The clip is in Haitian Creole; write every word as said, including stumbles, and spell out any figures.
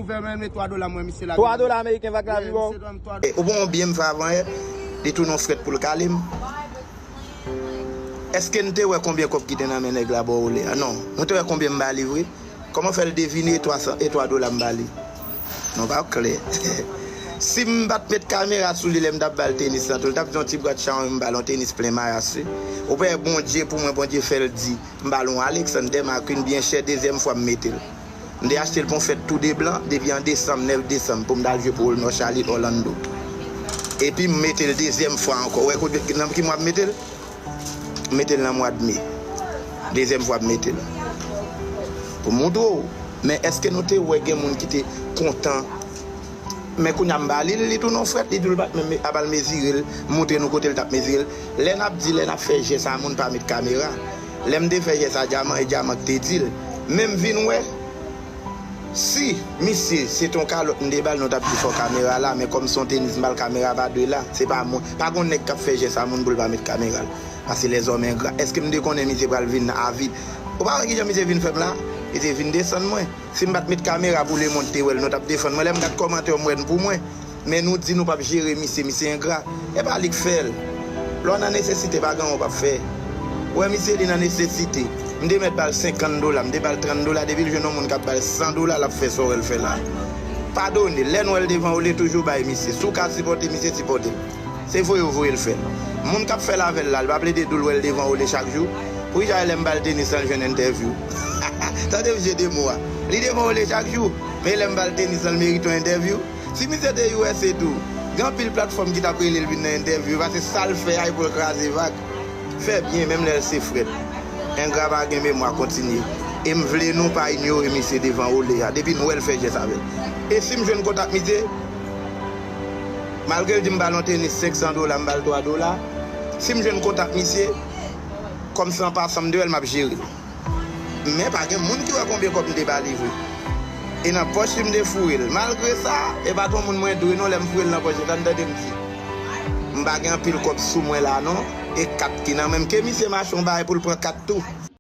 Ouvè men, men twa dola mwen, misye la. Twa dola ameriken va k la pi bon. E, ou bon byen m fè avan yè, li tounen yon frèt pou l kale m. Èske n te wè konbyen kòb ki te nan men nèg la bò ou lè a? Non. Nou te wè konbyen m ba li vre? Kòman fè l devine e twa san, e twa dola m ba li? Non, pa klè. Si m pa t met kamera sou li lè m t ap ba l tenis lan tou, l t ap di yon ti bwat chawony m ba l yon tenis plen mayas wi. Ou pa wè Bondye pou mwen, Bondye fè l di, m ba l yon Alexander McQueen byen chè, dezyèm fwa m mete l. M te achte l pou yon fèt tou de blan, depi an desanm, nèf desanm, pou m t al jwe pou Nò Chalit, Orlando. Epi m mete l dezyèm fwa ankò. Ou wè kote, nan ki mwa m mete l? M mete l nan mwa de me. Dezyèm fwa m mete l. Pou m montre w. Men èske nou te wè gen moun ki te kontan? Men kounye a m ba li l, li tounen yon frèt, li di w l pa t menm ap al mezire l, m montre nou kote l t ap mezire l. Lè n ap di, lè n ap fè jès a moun pa met kamera. Lè m te fè jès a Dyaman, e Dyaman k te di l. Men m vin wè, si misye se t yon kalòt m te ba l, nou t ap di fò kamera la, men kòm se yon tenis m ba l, kamera pa dwe la, se pa mwen. Pa gon nèg k ap fè jès a moun pou l pa met kamera l. Paske lèzòm engra. Èske m te konnen misye pral vin avid? Ou pa wè kijan misye vin fè m la? Misye vin desann mwen. Si m pa t met kamera pou lemonn te wè l, nou t ap defann mwen. Lè m gad kòmantè yo, m wè n pou mwen. Men nou di nou p ap jere misye, misye engra. E pa li k fè l. Lè w nan nesesite, pa gen anyen w p ap fè. Ou wè misye, li nan nesesite. M te mèt ba l senkant dola, m te ba l trant dola, depi l jwenn yon moun k ap ba l san dola, l ap fè sa w wè l fè la. Padone, lè n wè l devan ou, li toujou bay misye. Si w ka sipòte misye, sipòte l. Se voye w voye l fè l. Moun k ap fè l avè l la, li pa plede di w l wè l devan ou li chak jou? Poukisa lè m ba l tenis lan, l jwenn entèvyou? Tande misye de mo a. Li devan ou li chak jou, men lè m ba l tenis lan, l merite yon entèvyou. Si misye te U S A tou, gen anpil platfòm ki t ap rele l vin nan entèvyou, paske sa l fè a, e pou l kraze vag. Fè byen, menm lè l se frèt. Engra pa gen memwa, kontinye. E m vle nou pa inyore misye devan ou li a, depi n wè l fè jès avè l. E si m jwenn kontak misye, malgre l di m ba l yon tenis senk san dola, m ba l twa dola. Si m jwenn kontak misye, kòm se an pasan m te wè l, m ap jere l. Men pa gen moun ki wè konbyen kòb m te ba li vre. E nan pòch li m te foure l. Malgre sa, e pa t yon moun mwen dwe non, lè m foure l nan pòch li, tann tande m di. M pa gen anpil kòb sou mwen la non, e kat ki nan men m. Ke misye mache yon bagay pou l pran kat tou.